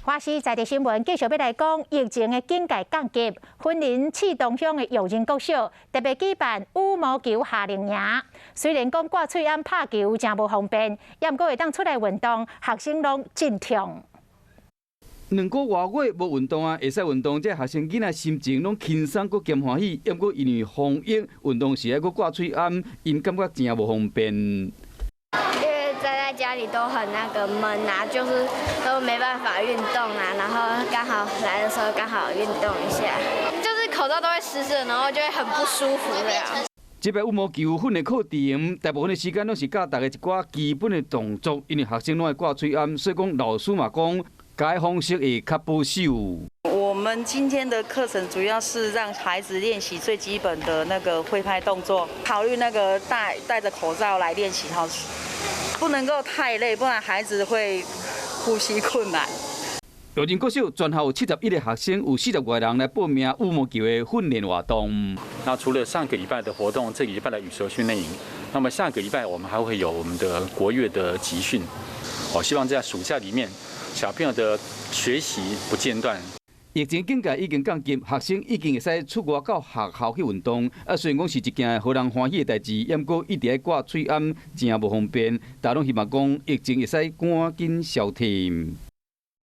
華視在地新聞繼續欲來講疫情的警戒降級，雲林刺桐鄉的育仁國小特別舉辦羽毛球夏令營。雖然講掛喙罨拍球誠無方便，也毋過會當出來運動，學生攏真痛。2個外月無運動啊，會使運動，這學生囡仔心情攏輕鬆閣兼歡喜。毋過因為防疫運動時愛閣掛喙罨，𪜶感覺誠無方便。待在家裡都很那個悶啊，就是都沒辦法運動啊，然後剛好來的時候剛好運動一下，就是口罩都會濕濕的，然後就會很不舒服這樣。這擺羽毛球訓練課程，大部分的時間攏是教大家一寡基本的動作，因為學生攏愛掛喙罨，所以講老師嘛講，該方式會較保守。我們今天的課程主要是讓孩子練習最基本的那個揮拍動作，考慮那個戴着口罩來練習哈。不能夠太累，不然孩子會呼吸困難。育仁國小全校有71個學生，有40外人來報名羽毛球的訓練活動。那除了上個禮拜的活動，這個禮拜的羽球訓練營，那麼下個禮拜我們還會有我們的國樂的集訓。我希望在暑假裡面，小朋友的學習不間斷。疫情警戒已經降級，學生已經會使出外到學校去運動。啊，雖然講是一件予人歡喜的代誌，毋過一直愛掛喙罨，誠無方便。大家攏希望講疫情會使趕緊消退。